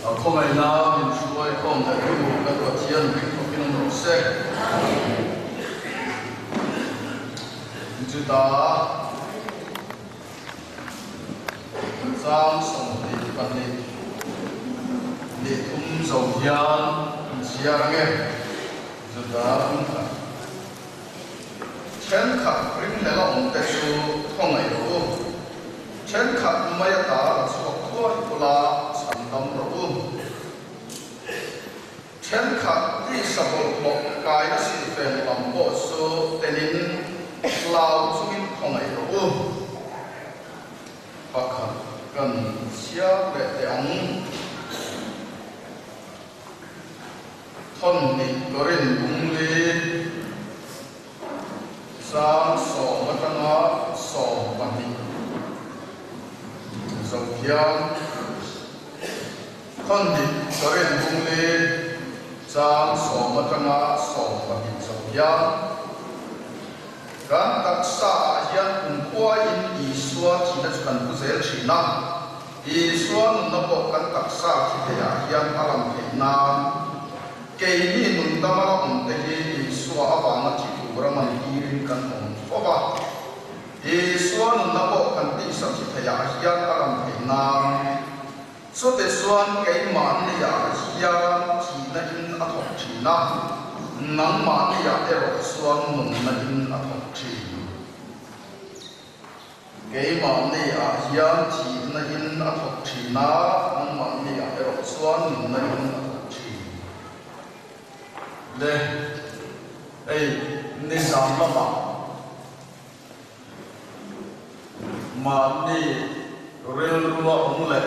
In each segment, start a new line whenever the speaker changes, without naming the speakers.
Khawngaihna min hruai khawm leh tu kan Pathian ring khawpin awm rawh se. Chutah chang 22 leh thum zo hian an chhiar ang e. Chutah hmun khat thenkhat ringhlel a awm te chu khawngaih rawh u. Thenkhat mai ata la chhuak thuai ula chhan dam rawh u. Thenkhat tisa bawlhhlawh kaina silfen lam pawh chu telin hlau chungin khawngaih rawh u. Pakhat kan chhiar leh teh ang. Thawnhnih Korin bungli sang sawm atanga 12 zo hian Thawnhnih Korin bungli chang sawm atanga 12 zo hian kan taksa ah hian kumkhuain Isua thihna chu kan pu zel thin a. Isua nunna pawh kan taksa thi theiah hian a lang theih nan, keini nun dama la awm te hi Isua avanga thi tura man tirin kan awm fo va. Isua nunna pawh kan tisa thi theiah hian a lang theih nan, chute chuan keimahniah hian thihna in a thawk thin a, nangmahniah erawh chuan nunna in a thawk thin. Keimahni ah hian thihna in a thawk thin a, nangmahni ah erawh chuan nunna in a thawk thin. Le, hei nizam lamah mahni rilrua awm leh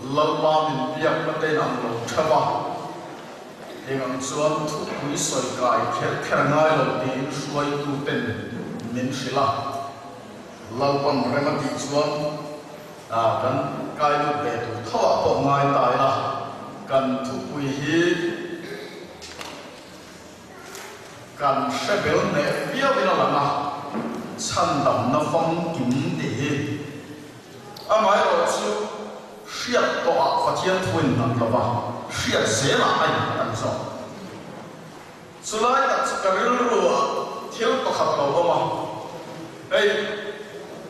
Lalpa min biakna te in ang lo theuh a, eng ang chuan thupui sawi kai kher kher ngai lo tiin hruaituten min hrilh a. Lalpan rem a tih chuan kan kai lut ve tur tho ah pawh ngai ta ila, kan thupui hi kan hre bel hneh viau in a lang a, chhandamna famkim tih hi amaherawh chu hriat tawh ah Pathian thu in nghat lova, hriat zel ah a innghat a ni zawk. Chulai tak chu ka rilru ah thil pakhat lo awm a, hei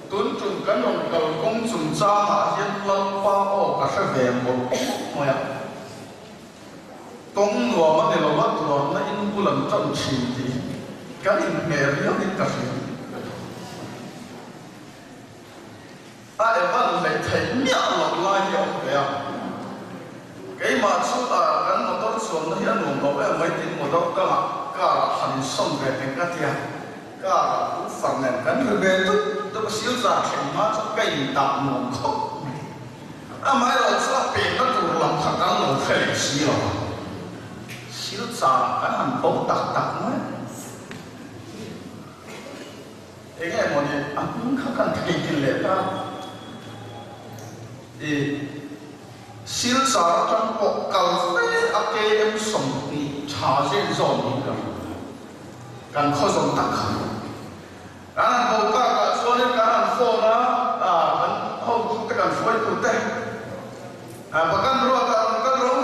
tun tum kan rawn kal kawng chungchang ah hian Lalpa aw ka hre ve mawlh mawlh mai a, kawng nuam a ni lo a tuarna in bul an tan thin tih kan inhmeh riau in ka hria. A evan leh theih miah loh lai hi a awm ve a, keimah chu a kan motor chuanna hi a nuam lo em mai tiin motor dangah car ah han insawn ve teng ka tia, car ah u far nen kan ri ve dup dup a, silchar thleng hma chu ka intah nuam khawp mai. Amaherawh chu a pekna tur lam kha kan lo hre leh si lo a, silchar ah kan han bo tak tak mai. Enge maw ni a hming kha kan theihnghilh leh ta. I Silchar atang pawh kal fe a KM 20 tha zen zawn niin ka hria. Kan khaw zawn tak kha. Kan han bo tak ah chuanin kan han phone a, kan hotute kan hruaitute Bagan ruat ah rawn kal ro.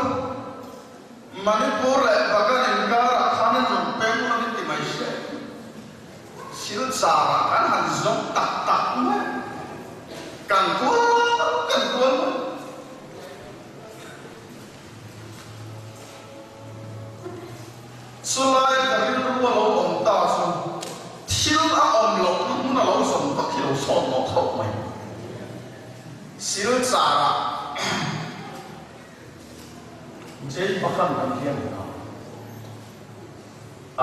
Manipur leh Bagan inkarah khan in rawn peng lo in ti mai se. Silchar ah kan han zawng tak tak mai. Kan kual kan kual mai. Chulai ka rilru a lo awm ta chu thil a awm loh na hmun a lo zawm vak hi lo sawt mawh khawp mai. Silchar ah. Jay Bakhan kan hian a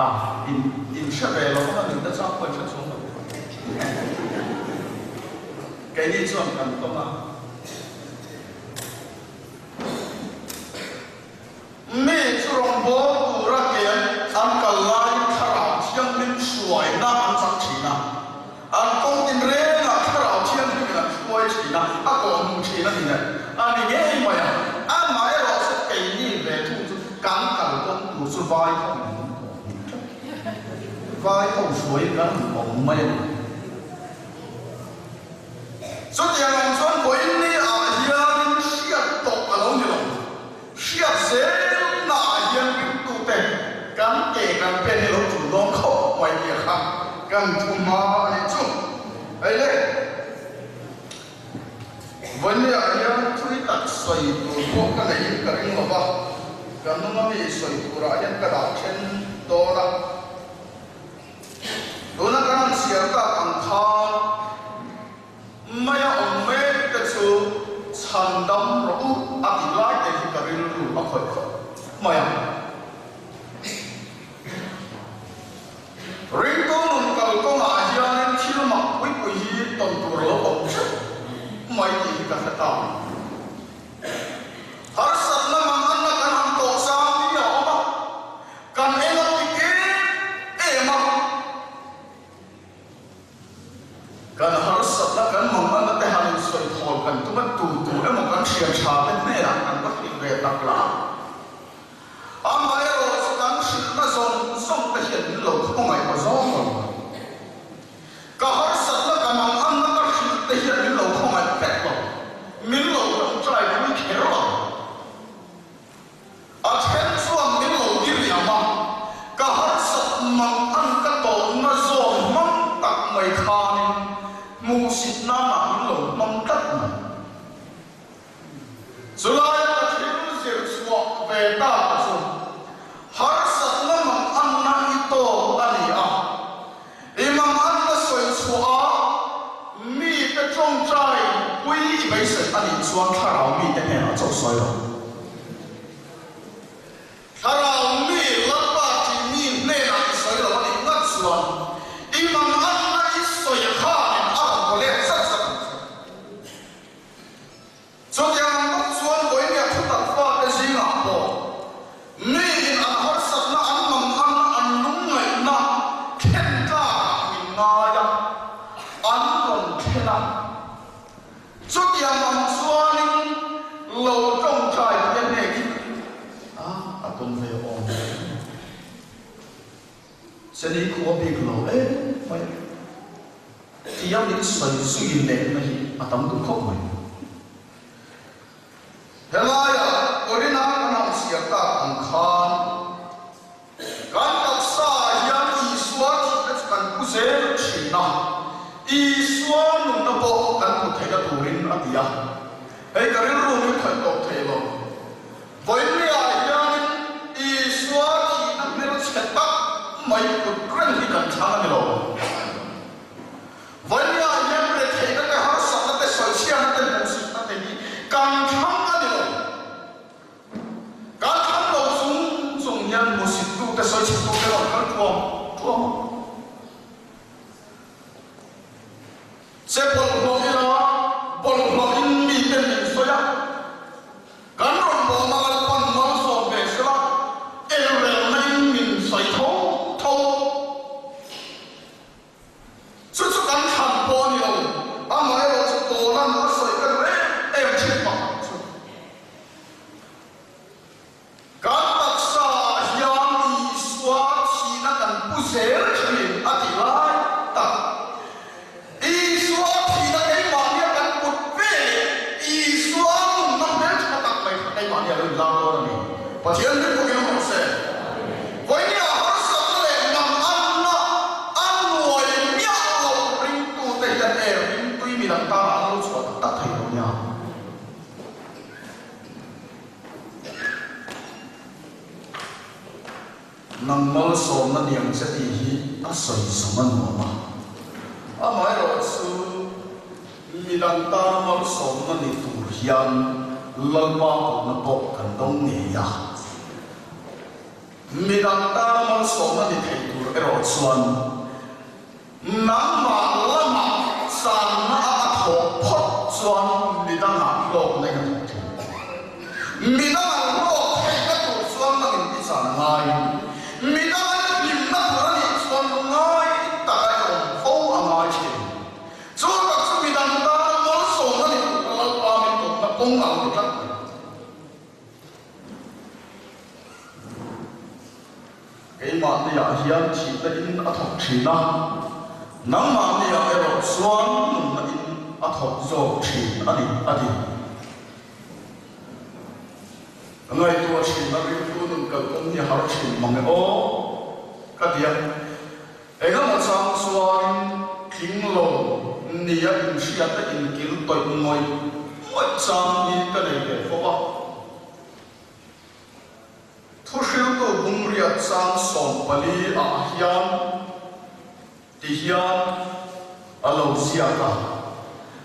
in in hre ve lo a nunna chang pawh in hre chhung lo. Keini chuan kan tawng a. Mi chu rawngbâwl tura ken an kal laiin Thlarau Thianghlim hruaina an chak thin a. An kawng tinrengah Thlarau Thianghlimin an hruai thin a, a kawhhmuh thin a ni le. A ni ngei mai a, amaherawh chu keini ve thung chu kan kal kawng tur chu vai ho in min kawhhmuh tlat. Vai ho hruaiin kan han awm mai a ni. Chutiang ang chuan vawiin ni ah hianin hriat tawh a lo ni lo. a, kan thu hma a nih chu. Hei le, Vawinia hian thui tak sawi tur pawh ka neiin ka ring lo va, ka hnunga mi sawi turah hian ka dah then dawn a. Tuna kan han chhiar tak ang khan maia awm mek te chu chhan dam rawh u a tih lai te hi ka rilru a khawih khawp mai a. Ringtu nun kal kawngah hianin thil mak pui pui hi tawn tur a lo awm hrep mai tih hi ka hre ta. Harsatna manganna kan han tawh zang hi a awm a, kan en a ti em em a. Kan harsatna kan manganna te han insawi thawl kan tum a, tu tu emaw kan hriat tha te hnenah kan va hrilh ve tak lah a. Amaherawh chu kan hrilhna zawng zawng te hian min lo khawngaih ta zawng lo. Ka harsatna ka manganna ka hrilh te hian min lo khawngaih vek lo, min lo tawngtai pui kher lo. A then chuan min lo diriam a, ka harsat mangan ka tawnna zawn hmang tak mai khanin hmuhsit nana min lo hmang tlat mai. Chulai ka thil zir chhuah ve ta ka chu harsatna manganna i tawk a ni a. I manganna sawi chhuah a mite tawngtai pui i beisei a nih chuan thlarau mite hnenah chauh sawi lo. Thlarau mi Lalpa tih mi hnenah i sawi lo a nih ngat chuan i manganna i sawi khanin a rawn haw let zat zat ang che. Chutiang ang bawk chuan Bohemia thutak fate zingah pawh miin an harsatna, an manganna, an lungngaihna thlen tlakah min ngai a, an rawn thlen a. Chutiang ang chuanin lo tawngtai te hnekin a a tum ve awm. Seni khua bik lo em mai. Tia min sawi zui lehna hi a tam duh khawp mai. Helaiah Corina kan ang chhiar tak ang khan kan taksa ah hian Isua thihna chu kan pu zel thin a, Isua nunna pawh kan hmu theihna turin a ti a. Hei ka rilru min khawih tawp thei lo. Vawinia hianin Isua thihna hmelchhe tak mai kut reng hi kan thlang a ni lo. Vawinia hian retheihna te, harsatna te, sawichhiatna te, hmuhsitna te hi kan thlang a ni lo. Kan thlang lo chung chung hian hmuhsittu te, sawichhetu te rawn kal tuam tuam a. Che bawlhhlawh ila, bawlhhlawhin mite min sawi a. Kan rawn bawm a Lalpan malsawm ve sela, elrelna in min sawi tho tho. Chu chu kan thlan pawh a ni lo, amaherawh chu Paula'n a sawi ka duh em em thin pakhat chu. Kan taksa ah hian Isua thihna kan pu zel thin a ti lai tak. Isua thihna keimahnia kan put ve leh Isua nunna hmeltha tak mai kha keimahnia lo inlar dawn a ni. Pathian hi pawhin a hmu se. Vawinia harsatna leh manganna a nuai miah loh ringtute hian e ringtui midang tanah an lo chhuah tak tak thei lo nia. Nang malsawmna niang che tih hi a sawi zawng a nuam a, amaherawh chu midang tana malsawmna ni tur hian Lalpa kohna pawh kan dawng ngei a. Midang tana malsawmna ni thei tur erawh chuan nangmah lamah channa a a thawh phawt chuan midangah hlawkna in a thawk thin. Midang an hlawk theihna tur chuan nangin i chan ngai. Midang an hlimna tur a nih chuan lungngai taka i awm fo a ngai thin. Chu tak chu midang tana malsawmna ni tur Lalpa min kawpna kawng a lo ni tlat mai. Keimahniah hian thihna in a thawk thin a, nangmahniah erawh chuan nunna in a thawk zawk thin a ni, a ti. Ka ngaihtuah thin a, ringtu nun kalkawng hi a har thin mang e aw, ka ti a. Engemaw chang chuanin tling lo nia inhriatna inkil tawih ngawih ngawih chang hi ka nei ve fo a. Thuhriltu bungriat chang 14 ah hian ti hian a lo ziak a,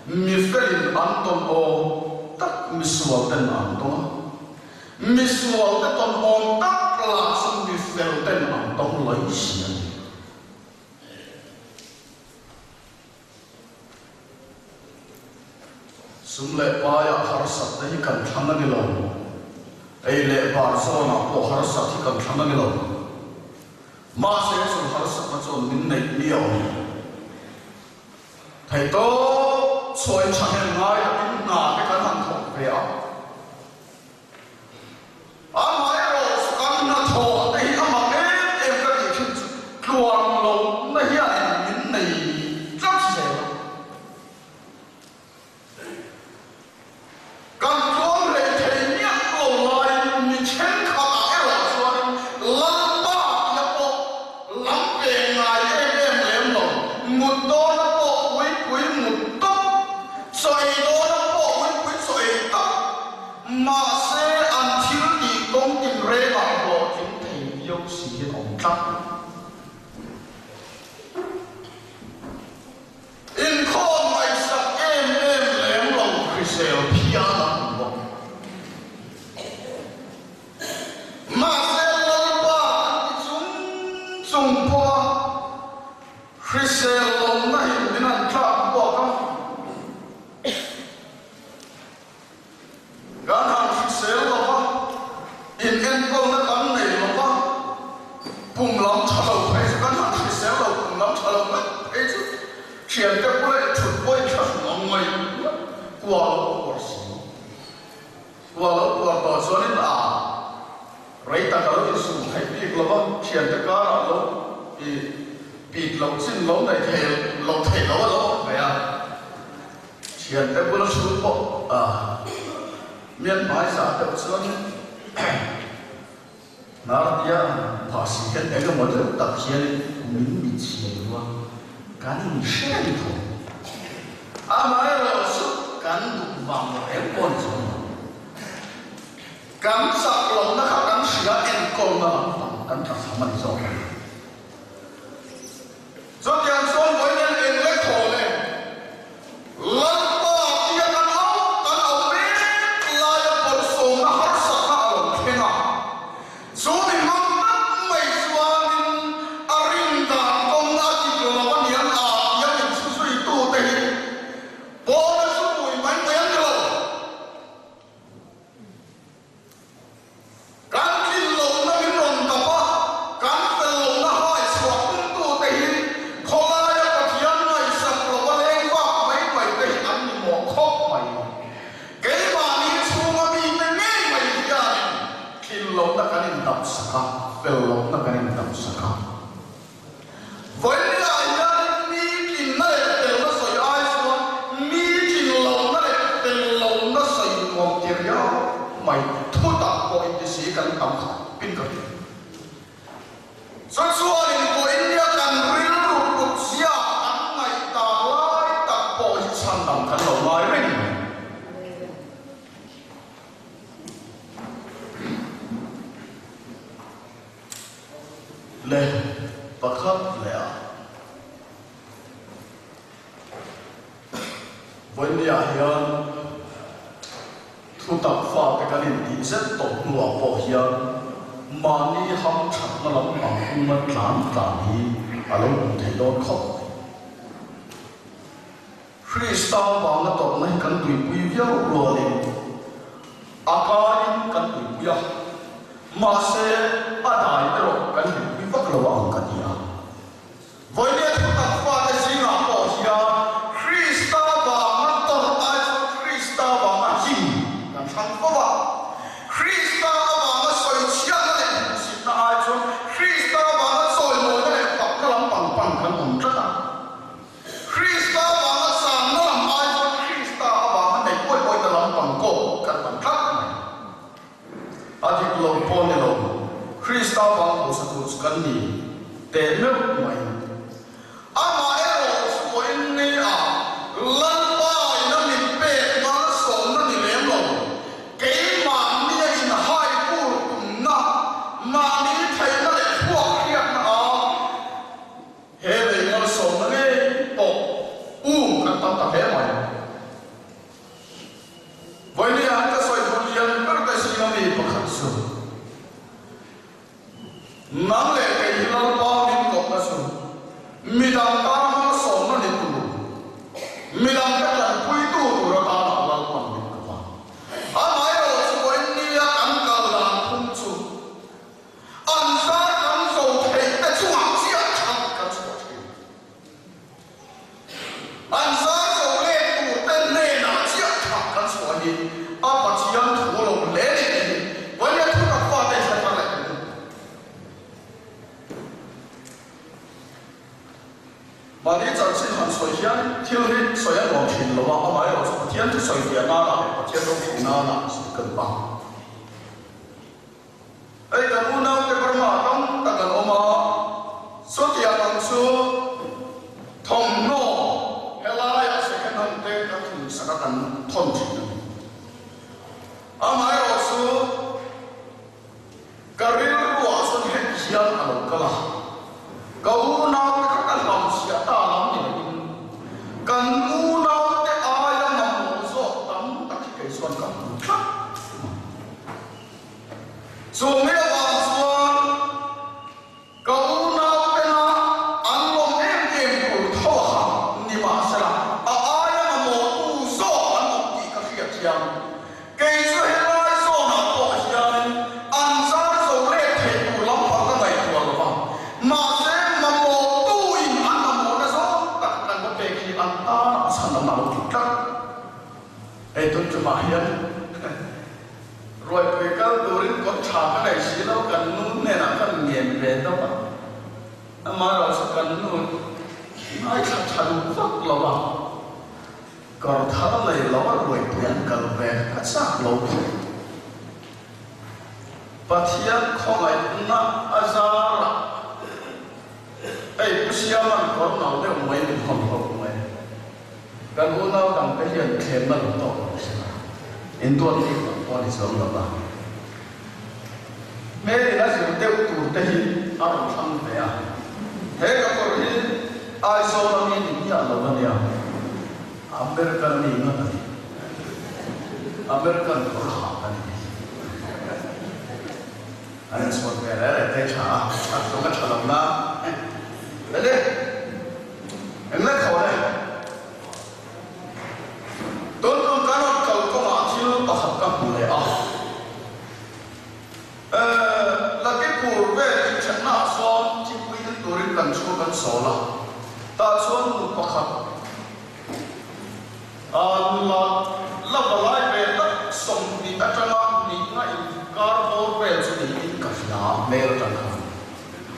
Mi felin an tawn awm tak misual ten an tawn a, misual te tawn awm tak lah chu mi fel ten an tawng lawi si a ni. Sum leh paiah harsatna hi kan thlang a ni lo. Ei leh bar zawnah pawh harsat hi kan thlang a ni lo. Mahse chu harsatna chuan min neih miau. Theihtawp chhuain thahnem ngai takin hna te kan han thawk ve a. Amaherawh chu kan hnathawh te hi a mak em em ka tih thin chu tluan lohna hianin min nei tlat zel a. Kan tluang rei thei miah lo laiin mi thenkhatah erawh chuanin Lalpa tia pawh lam peng ngai em em lem lo, mut dawna pawh uipui mut tawp, chaw ei dawna pawh uipui chaw ei tawp, Mahse, an thil tih kawng tinrengah hlawhtling thei viau si hian awm tlat. Inkhawm ngaihsak em em lem lo hrisel phian an awm bawk. Mahse, Lalpa kan ti chung chung pawh a, hrisel lohna hi min han tlak buak a. Kan han hrisel lo va, inenkawlna kan nei lo va, pum lam tha lo phei chu kan han hrisel lo, pum lam tha lo vek phei chu thiante bula i thut pawh i thlahrung ang mai kua lo puar si. Kua lo puar tawh chuanin a rei tak a lo insum theih bik lo va, thiante karah lo i pit loh chin lo nei thei lo theih lo a lo awm ve a. Thiante bula chhung pawh a mian hmaizah deuh chuan Nartia phah si hian eng emaw deuh tak hian min mit chhian lu a, kan inhre reng tho. Amaherawh chu kan duh vang reng pawh ni chuang lo. Kan chak lohna kha kan hria enkawlna lampang kan tla cham a ni zawk a ni. Chutiang chuan vawiin eng le thaw le Lalpa tia kan au kan au mek laia bawlhsawmna harsatna a lo thleng a. Chu mi hmang tak mai chuanin a rin dan kawng a dik lo a niang a tia min chhuzuitute hi pawna chu pui mai mai an ni lo. Kan tlin lohna min rawn dap a, kan fel lohna hai chhuah tumtute hi khawlaia Pathian ngaihsak lova leng vak mai mai te hi an ni mawh khawp mai. Keimahni chhunga mite ngei mai hianin tlin lohna kan indap sak a, fel lohna kan indap sak a. Vawiinah hianin mi tlinna leh felna sawi ai chuan mi tlin lohna leh fel lohna sawi nuam ti riau mai thu tak pawh inti si kan tam khawp in ka hria. Chu chuanin vawiinia kan rilru kut zia kan ngaihdan lai tak pawh hi chhandam kan lo ngai reng mai. Le pakhat leh a vawinia hian thu tak fate kan intih zet tawh hnuah pawh hian mahni ham thatna lampang uma tlan tlan hi a lo awm thei dawn khawp mai. Krista vanga tawrhna hi kan tuipui viau rualin a kaiin kan tuipui a, mahse a dai erawh kan hlimpui vak lo ang ka ti a. Vawinia thu tak fate zingah pawh hian Krista vanga tawrh ai chuan Krista vanga hlim kan thlang fo a, Krista avanga sawi chhiatna leh hmuhsitna ai chuan Krista avanga chawimawina leh fakna lampang pan kan awm tlat a. Krista vanga sanna lam ai chuan Krista avanga nei pawi pawi ta lam pang kawk kan tam tlat mai. A dik lo pawh ni lo, Krista vang hausa tur chu kan ni teh meuh mai. thin lo a, amaherawhchu Pathian chu sawi fiah nana leh Pathian ropui nana sawi ka duh a. Hei kan unaute Burma tam tak an awm a, chutiang ang chu thawmhnaw helaiah second hand te kan thlun sak a kan thawn thin a ni. Amaherawhchu ka rilruah chuan heti hian a lo kal a, ka unaute kha ka hlamchhiah ta lam ni loin kan unaute aia mamawh zawk tam tak hi kei chuan ka hmu tlat thung a. Chu mi avang chuan ka unautena an lawm em em tur tho a kha ni mahsela a aia mamawhtu zawk an awm tih ka hriat thiam. Kei chu helai zawnah pawh hianin an zar zo let thei tur lampang ka ngaihtuah lo va, mahse mamawhtu in an mamawhna zawng tak kan va pek hi an tan a chhan an lo ti tlat. Hei tun tumah hian Ruaipui kal turin kawt tha ka nei si lo, kan nu hnenah khan ngen ve deuh a, amaherawhchu kan nu ngaithla tha duh vak lo a, kawr thar nei lo a ruaipui an kal ve ka chak lo thung. Pathian khawngaihna a zarah hei Pu Siama'n kawr nau deuh mai min hawn hlauh mai. Kan unau dangte hian thlemna lo tawk lo se la, induat bik tak pawh a ni chuang lo va. Hmelin a zir deuh tur te hi a rawn thlang ve a, he ka kawr hi Aizawl a mi ni miah lo a nia, American mi ngat a ni, American kawr ha a ni. An inchhuat ve reh reh te tha a, a tlung a tha lo na. Lele. Englet thaw le? Tun tum kan rawn kal kawngah thil pakhat ka hmu leh a. Lakipur vel inthennaah sawn thingpui in turin kan thu kan sawl a. Tah chuan nu pakhat nula la valai ve tak 20 atanga nihna inkar bawr vel chu niin ka hria hmel atang khan.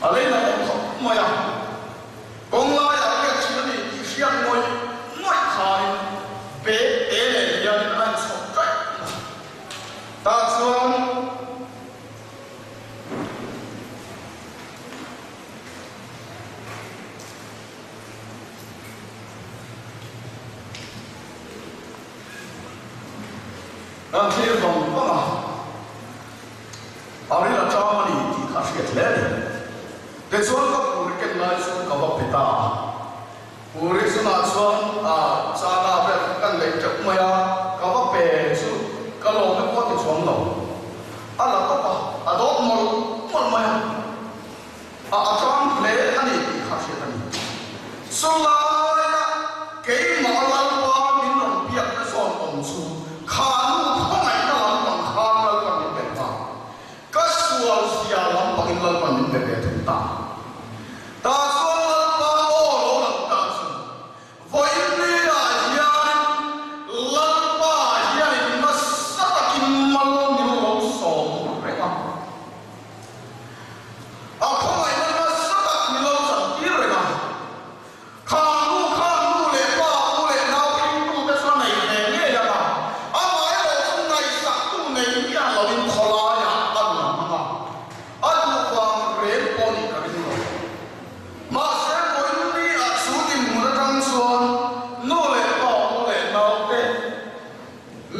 A lei la awm khawp mai a. Kawng laiah riak thin a ni tih hriat ngawih ngawih khain bag te nen hianin a inchhawp daih mai. Tah chuan kan thlir vang vang a, a ril a ṭam a ni tih kha a hriat hle a ni. Tichuan ka puri ken lai chu ka va pe ta a. Puri chungah chuan a chana vel kha kan lei teuh mai a, ka va pe chu ka lawm e pawh ti chuang lo. A la tawp a, a dawt mawlh mawlh mai a, a a tang hle a ni tih kha hriat a ni. Chulaia keimah Lalpa min rawn biakna zawn awm chu kha nu khawngaihna lampang khan Lalpa min pe ta. Ka sual zia lampangin Lalpa min pe ve thung ta. Tah chuan Lalpa aw lo lang ta chu vawiin-ah hian Lalpa hianin nasa takin mal min lo sawm reng a. A khawngaihna nasa tak min lo chantir reng a. Kha nu kha nu leh pa, u leh nau hringtute chu a nei ve ngei ang a, amaherawh chu ngaihsaktu nei miah loin khawlaiah a nun a hmang a, a duh vang reng pawh nih ka ring lo. Mahse, vawiin-ah chu dinhmun atang chuan nu leh pa, u leh naute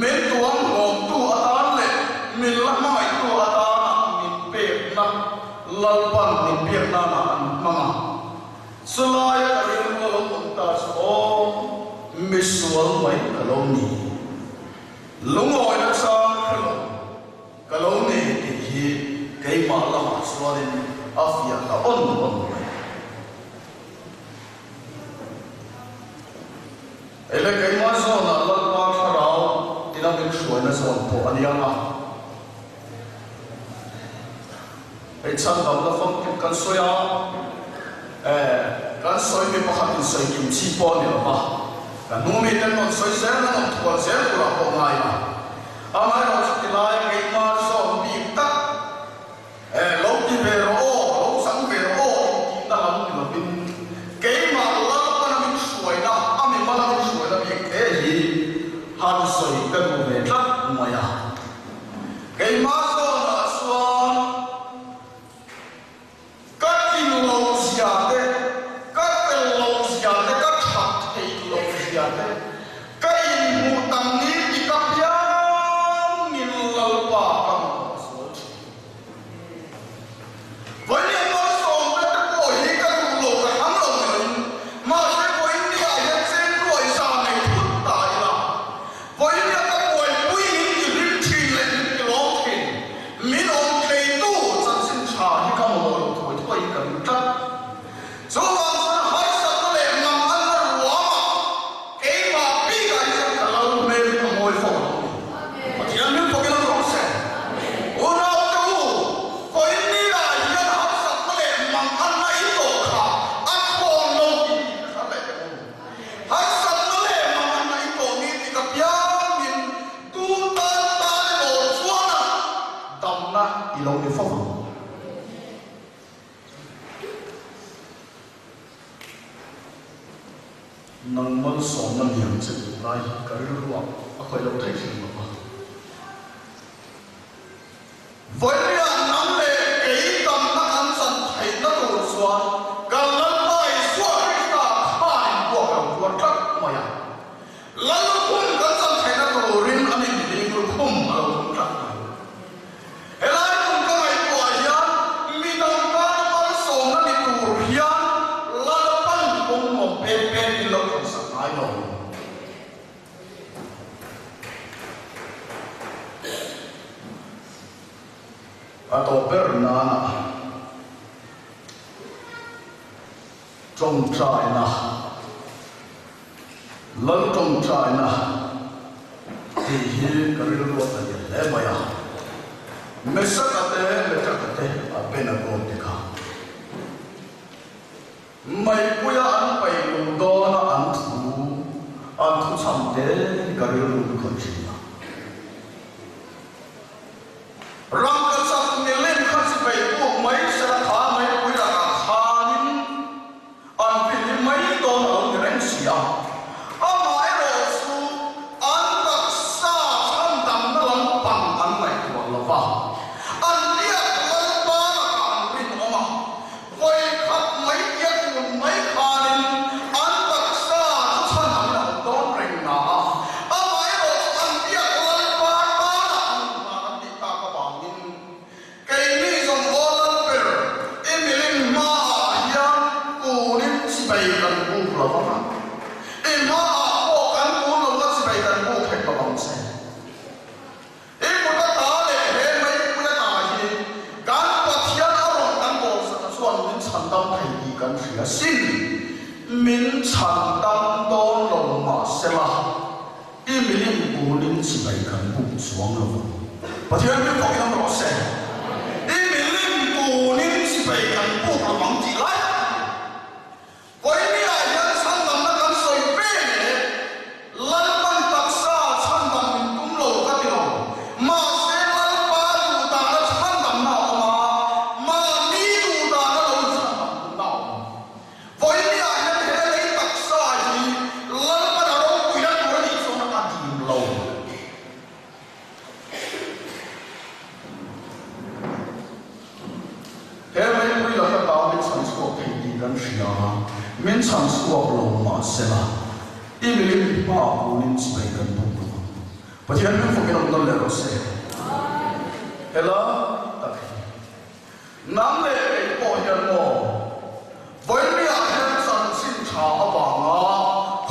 min tuam hlawmtu atan leh min la hmangaihtu atana min pekna Lalpan min biak nanah an hmang a. Chulaia ka rilru a lo awm ta chu aw, misual mai ka lo ni. Lungawina chang hre lo ka lo ni tih hi keimah lamah chuanin a fiah ta awn awn mai. Ele keimah zawnah Lalpa Thlarau ina min hruaina zawn pawh a ni ang a. Hei chhan dam la famkim kan sawi a, eh, kan sawi mi pakhat in sawi kim chi pawh a ni lo va, ka hnu mi ten rawn sawi zel an awm thual zel turah pawh ngai a, amaherawh chu tilai keimah zawn bik tak, eh, lo ti ve rawh aw, lo chang ve rawh aw in tihna lam ni lovin keimah Lalpana min hruaina, a mimala min hruaina bik te hi. Keimah zawnah chuan ka tlin loh zia te, ka fel loh zia te, ka that theih loh zia te, ka inhmuh tam ni tik apiangin Lalpa ka mamawh zual thin. Vawiin malsawmna te pawh hi ka duh lo ka thlang lo ni loin, mahse vawiin ni ah hian cheng nuai za nei thut ta ila, vawiin a ka buaipui min ti hlim thin leh min ti lawm thin, min awm theitu chanchin tha hi ka mamawh lo thuai thuai in ka ring tlat. Chuvang chuan harsatna leh manganna ruamah keimah bikah hi chuan ka lal hmel hi a mawi fo lo a ni. Pathian min fawkin an rawh se. Unaute u, vawiinniah hian harsatna leh manganna i tawh kha a thawn lo tih hi ka hre leh teh u. Harsatna leh manganna i tawh ni tik apiangin tu tan tan emaw chuana damna i lo ni fo ang. Nang malsawmna lian che tih lai hi ka rilruah a khawih lo theih hrim lo va. Vawiah nang leh kei damna kan chan theihna tur chuan kan Lalpa Isua Krista khain buak lo tuar tlat mai a. Lallukhum kan chan theihna turin a nih hling lukhum a lo thum tlat mai. Helai hmun ka ngaihtuah hian midang tana malsawmna ni tur hian Lalpan kawng nuam pek pek in lo thlawhsak ngai lo. A tawp ber nana tawngtaina. Lal tawngtaina tih hi ka rilru a lian hle mai a, Mesaka te Metaka te a ben a dawn te kha Maipuia an paih luh dawna an thu an thu chham te hi ka rilru hi khawih thin a. Rangkachak milem kha chi paih puk mai sela kha Maipui lakah khanin An fihlim mai dawn a lo ni reng si a, amaherawh chu an taksa chhandamna lampang an ngaihtuah lo va, an biak Lalpa lakah an rinawm a, vawikhat mai tia tun mai khanin an taksa chu chhandamin a awm dawn reng na a, amaherawh chu an biak Lalpa tana an hna an tih tak avangin Keini zawng aw lal ber i milim hmaah hian kunin chibai kan buk lo vang a, i hmaah pawh kan kun lo va chibai kan buk hek lo vang che. I kut ata leh he meipui ata hi kan Pathian a rawn kan bawlsakna chuan min chhan dam thei tih kan hria sin. Min chhan dam dawn lo mahsela. I milim kunin chibai kan buk chuang lo vang. Pathian min fawk hian rawh se. I milim kunin chibai kan buk lo vang tih lai tak a ni. Vawinia hian chhandamna kan sawi ve leh Lalpan taksa chhandam min tum lo ka ti lo. Mahse Lalpa duhdana chhandamna a awm a, mahni duhdana lo inchhandam tumna a awm. Vawinia hian he lei taksa hi Lalpan a ropuina tur a nih chuan a dim lo. He meipui laka ta min chhan chhuak thei tih kan hria a, min chhan chhuak lo mahsela i milim hma kunin chibai kan buk lo ang. Pathian min fawkin awm nawn leh rawh se. Hela tak hi. Nang leh kei pawh hian maw Vawinia hian chanchin tha avanga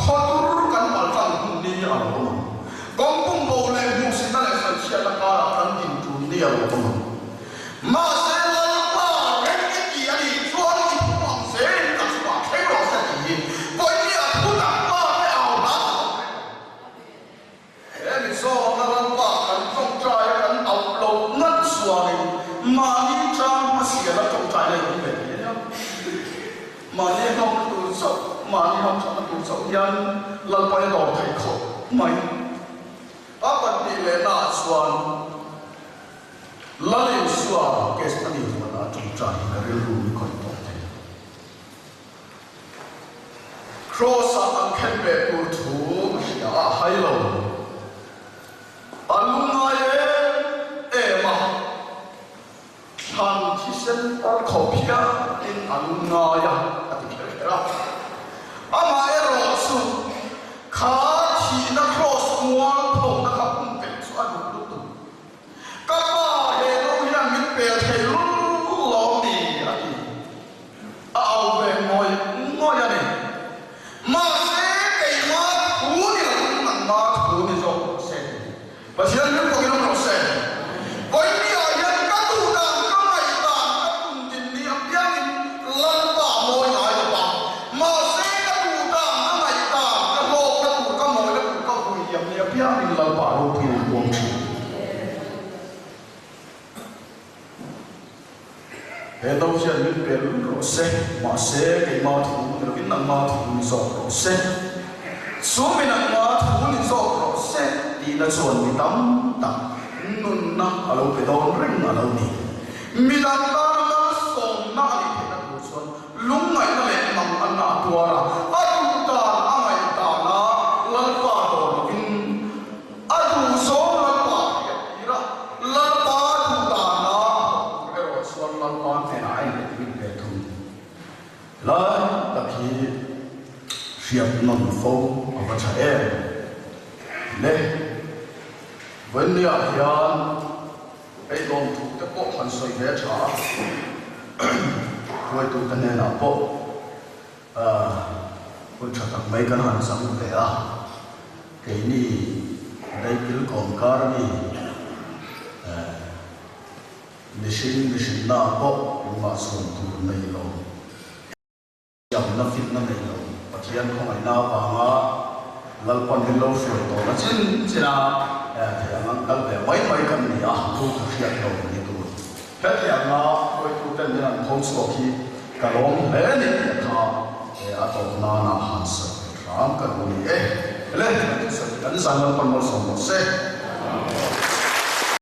khawdur kan paltlang hun ni a lo awm ang. Kawng pumbo leh hmuhsitna leh sawichhiatna karah kan din tul ni a lo awm ang. Mahse Lalpa reng i ti a nih chuan i phu ang zelin ka chungah thleng rawh se tih hi Vawinia thu tak pa te au hla chu awm reng ang. He mizawnna Lalpa kan tawngtai a kan auh loh ngat chuanin mahni tang hmasiala tawngtai na in ve thei ania. Mahni hlawkna tur chauh, mahni hamthatna tur chauh hian Lalpa hi a dawr thei khawp mai. A pahnih lehna ah chuan Lal Isua case a ni huan ah tawngtai hi ka rilru hi khawih tawh thei. Kraws-ah an khen ve tur thu a hria a, hai lo. A lungngai em em a. sen tar khawp hianin a lungngai a, a ti kher kher a. Amaherawhchu, kha thihna kraws mualphona kha pumpelh chu a duh lutuk. Ka pa he no hian min pel thei lul lawm ni? a ti. A au ve ngawih ngawih a ni. Mahse, keimah thu ni lo in nangmah thu ni zawk rawh se ti. Pathian min pawhin awm rawh se. Vawinia hian ka duh dan, ka ngaih dan, ka tum din ni apiangin Lalpa mawi ngai lo va. Mahse, ka duh dan, ka ngaih dan, ka hlawkna tur, ka mawina tur ka vui liam ni apiangin Lalpa ropui an puang thin. He no hian min pe lul rawh se, mahse keimah thu ni lovin nangmah thu ni zawk rawh se. Chu mi nangmah thu ni zawk rawh se tihna chuan mi tam tak nunna a lo pe dawn reng a lo ni. Midang tana malsawmna a nih theihna tur chuan lungngaihna leh mang an a tuar a, a duh dan a ngaih dana Lalpa dawr lovin A duhzawng Lalpa hriat tir a, Lalpa duh dana thawk tur erawh chuan Lalpa hnenah a inletmit ve thung. Lai tak hi hriat nawn fo a va tha em? Le, Vawinia hian eidawn thu te pawh han sawi ve tha a, hruaitute hnenah pawh Hun tha tak mai kan han chang ve a, keini Daikil kawmkar mi mihring mihrinna pawh engmah chhuan tur nei lo, thiamna finna nei lo, Pathian khawngaihna avanga Lalpan min lo hruai tawhna chin chin a thei ang ang kal ve mai mai kan ni a, thu ka hriat lo ni tur. Hetianga hruaituten min an tho chhuak hi ka lawm hle a ni tih kha a tawp nana han sawi ve hram ka duh ni e. Le, kan thusawi kan zan Lalpan malsawm rawh se.